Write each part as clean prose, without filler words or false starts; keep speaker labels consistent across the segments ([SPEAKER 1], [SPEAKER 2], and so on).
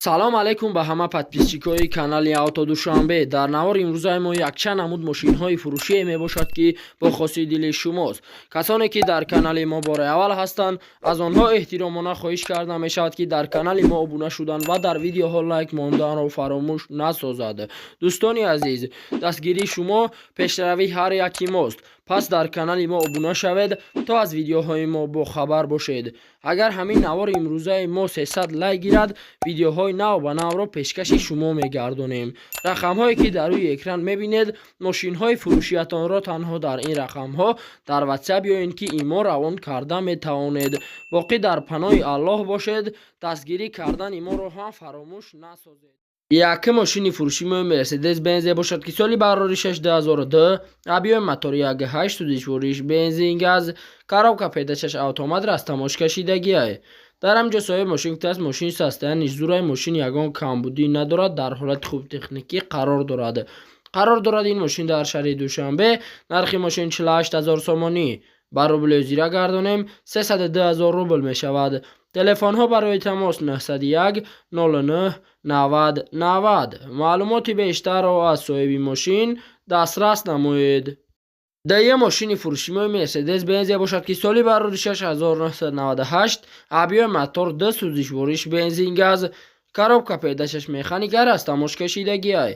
[SPEAKER 1] Салом алейкум ба ҳама подписчикои канали Авто Душанбе. Дар навори имрӯзаи мо якчанд намуд мошинҳои фурӯшие мебошад, ки бо хоси дили шумост. Касоне ки дар канали мо бори аввал ҳастанд, аз онҳо эҳтиромона хоҳиш карда мешавад, ки дар канали мо обуна шудан ва дар видеоҳо лайк монданро фаромӯш насозад. Дӯстони азиз, дастгирии шумо пешравии ҳар яки мост, пас дар канали мо обуна шавед, то аз видеоҳои мо бохабар бошед. Агар ҳамин навори имрӯзаи мо 300 лайк гирад, видеоҳои нав ба навро пешкаши шумо мегардонем. Рақамҳое ки дар рӯи экран мебинед, мошинҳои фурӯшиятонро танҳо дар ин рақамҳо дар Ватсап ё ин ки ИМО равон карда метавонед. Боқӣ дар паноҳи Аллоҳ бошед, дастгирӣ кардани моро ҳам фаромӯш насозед. Якум мошини фурӯши мо Мерседес Бензе бошад, ки соли бароришаш 2002, объёми мотори 1.8, сӯзишвориш бензин, газ, коробка передачаш автомат, растаможка шидагиай. Дар ҳамин ҷо соҳиби мошин гуфтааст, мошин состояниш зурай, мошин ягон камбудӣ надорад, дар ҳолати хуби техникӣ қарор дорад. Қарор дорад ин мошин дар шаҳри Душанбе. Нархи мошин 48 ҳазор сомонӣ, ба рубли озира гардонем, 302 ҳазор рубл мешавад. Телефонҳо барои тамос 901 09 90 90. Маълумоти бештарро аз соҳиби мошин дастрас намоед. Дуюм мошини фурӯши Мерседес Бензе бошад, ки соли бароришаш 1998, объёми мотор 2, сӯзишвориш бензин, газ, коробка передачаш механика, растаможка шидагиай.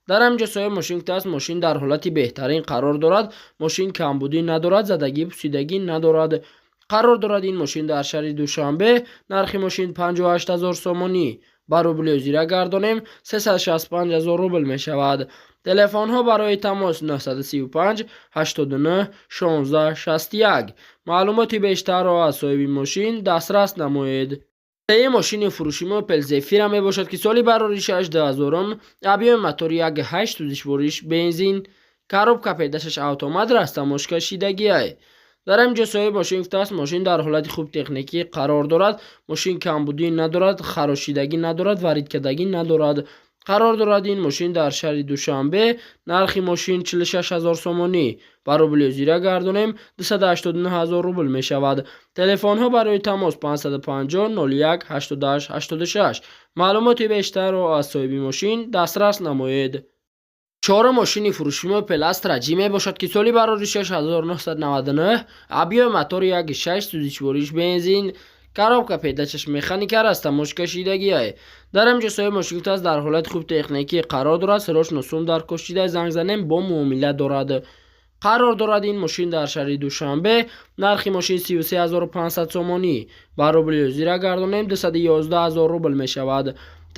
[SPEAKER 1] Дар ҳамин ҷо соҳиби мошин гуфтааст, мошин дар ҳолати беҳтарин қарор дорад, мошин камбудӣ надорад, задагӣ пусидагӣ надорад. Қарор дорад ин мошин дар шаҳри Душанбе. Нархи мошин 58 ҳазор сомонӣ, ба рубли озира гардонем, 365 ҳазор рубл мешавад. Телефонҳо барои тамос 935 89 16 61. Маълумоти бештарро аз соҳиби мошин дастрас намоед. Сеюм мошини фурӯши мо Опел Зефира мебошад, ки соли бароришаш 2000, объёми мотори 1.8, сӯзишвориш бензин, коробка передачаш автомат, растаможка шидагиай. Дар ҳамин ҷо соҳиби мошин гуфтааст, мошин дар ҳолати хуб техникӣ қарор дорад, мошин камбудӣ надорад, харошидагӣ надорад, варидкардагӣ надорад. Қарор дорад ин мошин дар шаҳри Душанбе. Нархи мошин 46 ҳазор сомонӣ, ба рубли озира гардонем, 289 ҳазор рубл мешавад. Телефонҳо барои тамос 550 01 88 86. Маълумоти бештарро аз соҳиби мошин дастрас намоед. Чорум мошини фурӯши мо Опел Астра Ҷи мебошад, ки соли бароришаш 1999, объёми мотори 1.6, сӯзишвориш бензин, коробка передачаш механика, растаможка шидагиай. Дар ҳамин ҷо соҳиби мошин гуфтааст, дар ҳолати хуб техникӣ қарор дорад, срочно сум даркор шида, занг занем, бо муомила дорад. Қарор дорад ин мошин дар шаҳри Душанбе. Нархи мошин 33 500 сомонӣ, ба рубли озира гардонем, 211 ҳазор рубл мешавад.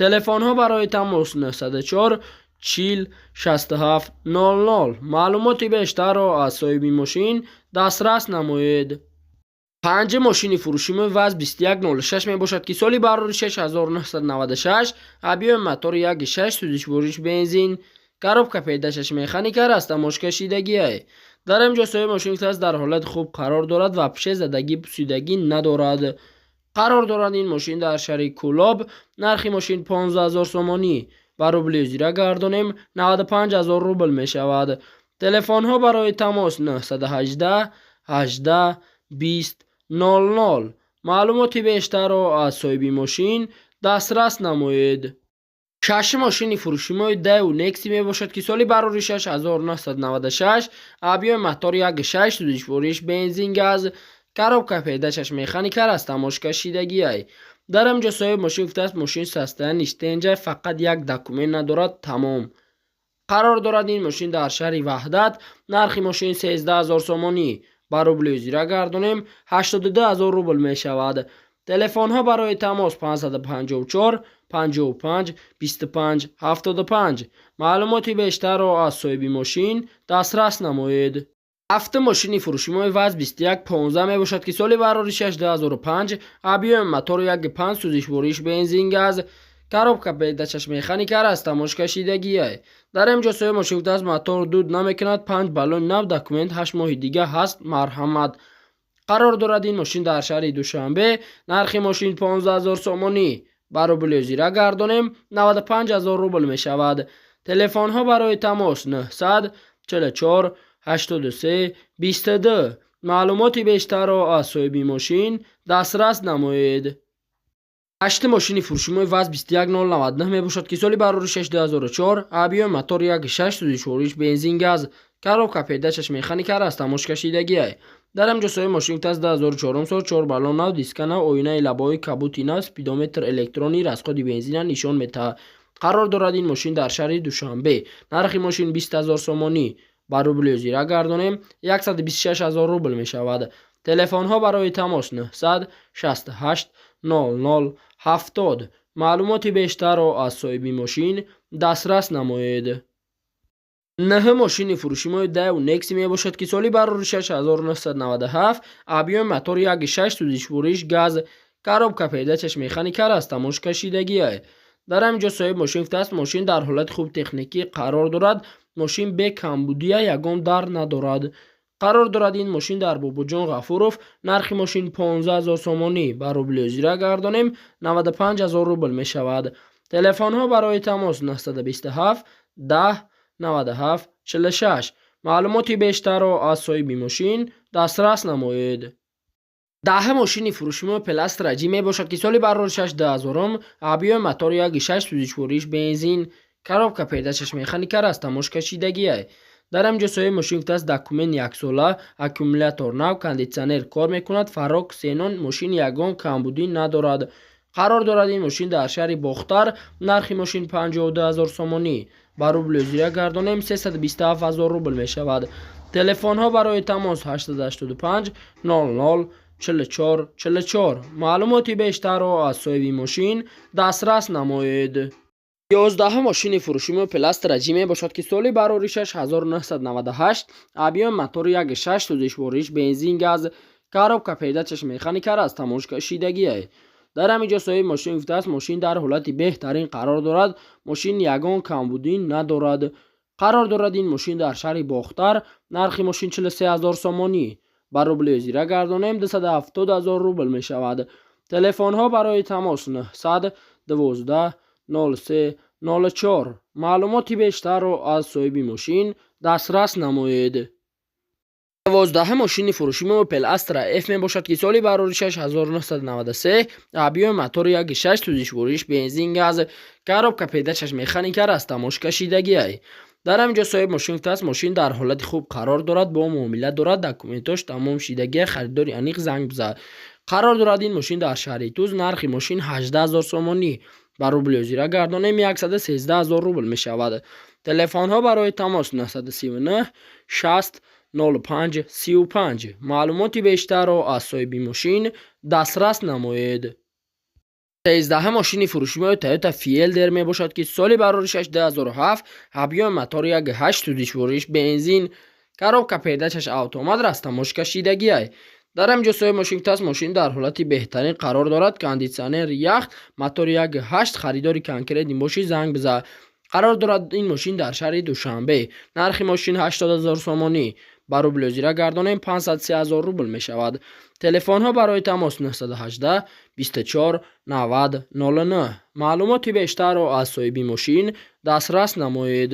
[SPEAKER 1] Телефонҳо барои тамос 904 40 67 00. Маълумоти бештарро аз соҳиби мошин дастрас намоед. Панҷум мошини фурӯши мо ВАЗ 2106 мебошад, ки соли бароришаш 1996, объёми мотори 1.6, сӯзишвориш бензин, коробка передачаш механика, растаможка шидагиай. Дар ҳамин ҷо соҳиби мошин гуфтааст, дар ҳолати хуб қарор дорад ва вообще задагӣ пусидагӣ надорад. Қарор дорад ин мошин дар шаҳри Кӯлоб. Нархи мошин 15 ҳазор сомонӣ, ба рубли озира гардонем, 95 ҳазор рубл мешавад. Телефонҳо барои тамос 918 18 20 00. Маълумоти бештарро аз соҳиби мошин дастрас намоед. Шашум мошини фурӯши мо Дэу Некси мебошад, ки соли бароришаш 1996, объёми мотор 1.6, сӯзишвориш бензин, газ, коробка передачаш механика, растаможка шидагиай. Дар ҳамин ҷо соҳиби мошин гуфтааст, мошин состояниш тенҷа, фақат як документ надорад, тамом. Қарор дорад ин мошин дар шаҳри Ваҳдат. Нархи мошин 13 ҳазор сомонӣ, ба рубли озира гардонем, 82 ҳазор рубл мешавад. Телефонҳо барои тамос 554 55 25 75. Маълумоти бештарро аз соҳиби мошин дастрас намоед. Ҳафтум мошини фурӯши мо ВАЗ 2115 мебошад, ки соли бароришаш 2005, объёми мотори 1.5, сӯзишвориш бензин, газ, коробка передачаш механика, растаможка шидагиай. Дар ҳамин ҷо соҳиби мошин гуфтааст, мотор дуд намекунад, панҷ баллони нав, документ 8 моҳи дига ҳаст, марҳамат. Қарор дорад ин мошин дар шаҳри Душанбе. Нархи мошин 15 ҳазор сомонӣ, ба рубли озира гардонем, 95 ҳазор рубл мешавад. Телефонҳо барои тамос 900 44 83 22. Маълумоти бештарро аз соҳиби мошин дастрас намоед. Ҳашти мошини фурӯшимои ВАЗ 21099 мебошад, ки соли барори 2004, объём мотор 1,6, сӯзишвориш бензин, газ, коробка передачаш механика, растаможка шидагиай. Дар ҳамҷо соҳиби мошин гуфтааст: 2004 сол, чор баллон нав, диска нав, оинаи лабои кабути нав, спидометр электронӣ, расходи бензина нишон метаҳад. Қарор дорад ин мошин дар шаҳри Душанбе. Нархи мошин 20 000 сомонӣ, ба рубли ҳозира гардонем, 126 000 рубл мешавад. Телефонҳо барои тамос 968 00 70. Маълумоти бештарро аз соҳиби мошин дастрас намоед. Наҳ мошини фурӯшимои Daewoo Nexia мебошад, ки соли барори 6997, объём мотор 1,6, сӯзишвориш газ, коробка передачаш механика, растаможка шидагиай. Дар ҳамин ҷо соҳиби мошин гуфтааст: мошин дар ҳолати хуби техникӣ қарор дорад, мошин бе камбудия, ягон дар надорад. Қарор дорад ин мошин дар Бобоҷон Ғафуров. Нархи мошин 15 000 сомонӣ, ба рубли ҳозира гардонем, 95 000 рубл мешавад. Телефонҳо барои тамос 927 10 97 46. Маълумоти бештарро аз соҳиби мошин дастрас намоед. 10 мошини фурӯшимои Opel Astra J мебошад, ки соли барори 6 2000, объём мотор 1,6, сӯзишвориш бензин, коробка передачаш механика, растаможка шидагиай. Дар ҳамин ҷо соҳиби мошин гуфтааст: документ яксола, аккумулятор нав, кондитсионер кор мекунад, фарох ксенон, мошин ягон камбудӣ надорад. Қарор дорад ин мошин дар шаҳри Бохтар. Нархи мошин 52 000 сомонӣ, ба рубли ҳозира гардонем, 327 000 рубл мешавад. Телефонҳо барои тамос 885 00 44 44. Маълумоти бештарро аз соҳиби мошин дастрас намоед. 11 мошини фурӯшими Opel Astra J мебошад, ки соли барори 6998, объём мотори 1,6, сӯзишвориш бензин, газ, коробка передачаш механика, растаможка шидагиай. Дар ҳамин ҷо соҳиби мошин гуфтааст: мошин дар ҳолати беҳтарин қарор дорад, мошин ягон камбудӣ надорад. Қарор дорад ин мошин дар шаҳри Бохтар. Нархи мошин 43 000 сомонӣ, ба рубли ҳозира гардонем, 270 000 рубл мешавад. Телефонҳо барои тамос 912 03 04. Маълумоти бештарро аз соҳиби мошин дастрас намоед. 12 мошини фурӯшими Opel Astra F мебошад, ки соли барори 6993, объём мотори 1,6, сӯзишвориш бензин, газ, коробка передачаш механика, растаможка шидагиай. Дар ҳамин ҷо соҳиби мошин гуфтааст: мошин дар ҳолати хуб қарор дорад, бо муомила дорад, документош тамом шидагия, харидори аниқ занг бизад. Қарор дорад ин мошин дар шаҳри Туз. Нархи мошин 18 000 сомонӣ, ба рубли ҳозира гардонем, 113 000 рубл мешавад. Телефонҳо барои тамос 939 60 05 35. Маълумоти бештарро аз соҳиби мошин дастрас намоед. 13 мошини фурӯшимои Toyota Fielder мебошад, ки соли барори 6 2007, объём мотор 1,8, сӯзишвориш бензин, коробка передачаш автомат, растаможка шидагиай. Дар ҳамин ҷо соҳиби мошин гуфтааст: мошин дар ҳолати беҳтарин қарор дорад, кондитсионер, ях, мотори 1,8, харидори конкретный бошӣ, занг бизад. Қарор дорад ин мошин дар шаҳри Душанбе. Нархи мошин 80 000 сомонӣ, ба рубли ҳозира гардонем, 503 000 рубл мешавад. Телефонҳо барои тамос 918 24 90 09. Маълумоти бештарро аз соҳиби мошин дастрас намоед.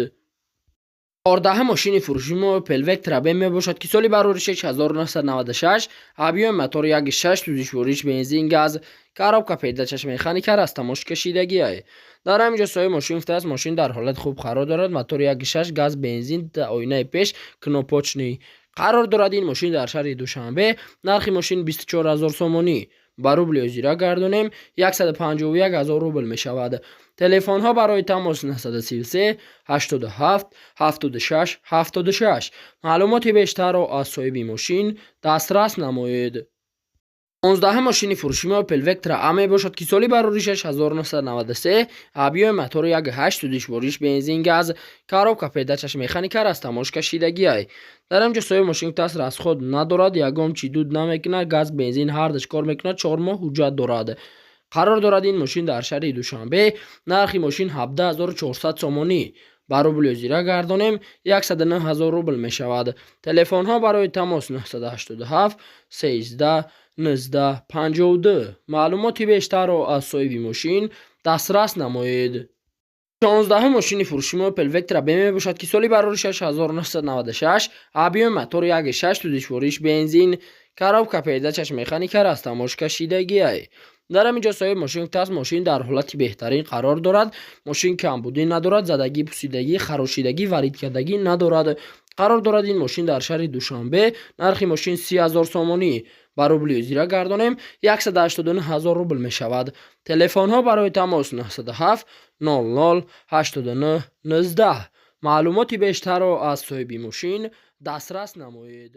[SPEAKER 1] 14 мошини фурӯши Opel Vectra B мебошад, ки соли барори 6996, объём мотор 1,6, сӯзишвориш бензин, газ, коробка передачаш механика, растаможка шидагиай. Дар ҳамин ҷо соҳиби мошин гуфтааст: мошин дар ҳолати хуб қарор дорад, мотори 1,6, газ, бензин, оинаи пеш кнопочный. Қарор дорад ин мошин дар шаҳри Душанбе. Нархи мошин 24 000 сомонӣ, ба рубли ҳозира гардонем, 151 000 рубл мешавад. Телефонҳо барои тамос 933 87 76 76. Маълумоти бештарро аз соҳиби мошин дастрас намоед. 15 мошини фурӯшими Opel Vectra A мебошад, ки соли барори 6993, объём мотори 1,8, сӯзишвориш бензин, газ, коробка передачаш механика, растаможка шидагиай. Дар ҳамин ҷо соҳиби мошин гуфтааст: расход надорад, ягон чӣ дуд намекунад, газ, бензин ҳардаш кор мекунад, 4 моҳ ҳуҷҷат дорад. Қарор дорад ин мошин дар шаҳри Душанбе. Нархи мошин 17 400 сомонӣ, ба рубли ҳозира гардонем, 109 000 рубл мешавад. Телефонҳо барои тамос 987 13 19 52. Маълумоти бештарро аз соҳиби мошин дастрас намоед. 16 мошини фурӯшими Opel Vectra B мебошад, ки соли барори 6996, объём мотори 1,6, сӯзишвориш бензин, коробка передачаш механика, растаможка шидагиай. Дар ҳамин ҷо соҳиби мошин гуфтааст, мошин дар ҳолати беҳтарин қарор дорад, мошин камбудӣ надорад, задагӣ, пусидагӣ, харошидагӣ, варидкардагӣ надорад. Қарор дорад ин мошин дар шаҳри Душанбе. Нархи мошин 30 000 сомонӣ, ба рубли зира гардонем, 189 ҳазор рубл мешавад. Телефонҳо барои тамос: 907 00 89 19. Маълумоти бештарро аз соҳиби мошин дастрас намоед.